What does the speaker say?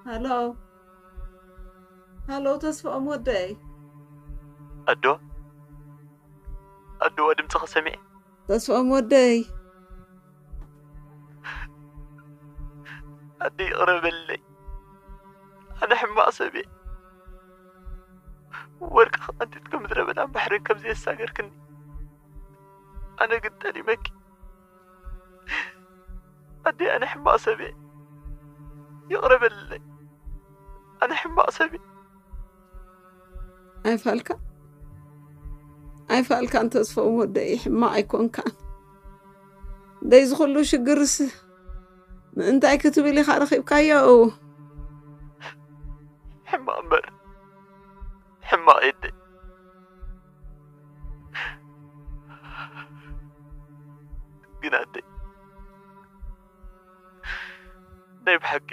ሃሎ፣ ሃሎ፣ ተስፋኦም ወደይ። ኣዶ፣ ኣዶ፣ ድምፅኺ ሰሚዐ። ተስፋኦም ወደይ። ኣደ፣ ይቕረ በለይ። ኣነ ሕማቕ ሰብ እየ። ወርቂ ክቐንጢት ከም ምድረ በዳን ባሕርን ከም ዘየሳገርክኒ ኣነ ግን ጠሊመኪ። ኣደ፣ ኣነ ሕማቕ ሰብ እየ። ይቕረ በለይ። ኣነ ሕማቕ ሰብ እየ። ኣይፋልካ፣ ኣይፋልካን ተስፋኦም ወደይ፣ ሕማቕ ኣይኮንካን። ደይ ዝኹሉ ሽግርስ ምእንታይ ክትብል ኢኻ ረኺብካዮ? ሕማቕ እምበር ሕማቕ የደ። ግን ኣደ፣ ናይ ብሓቂ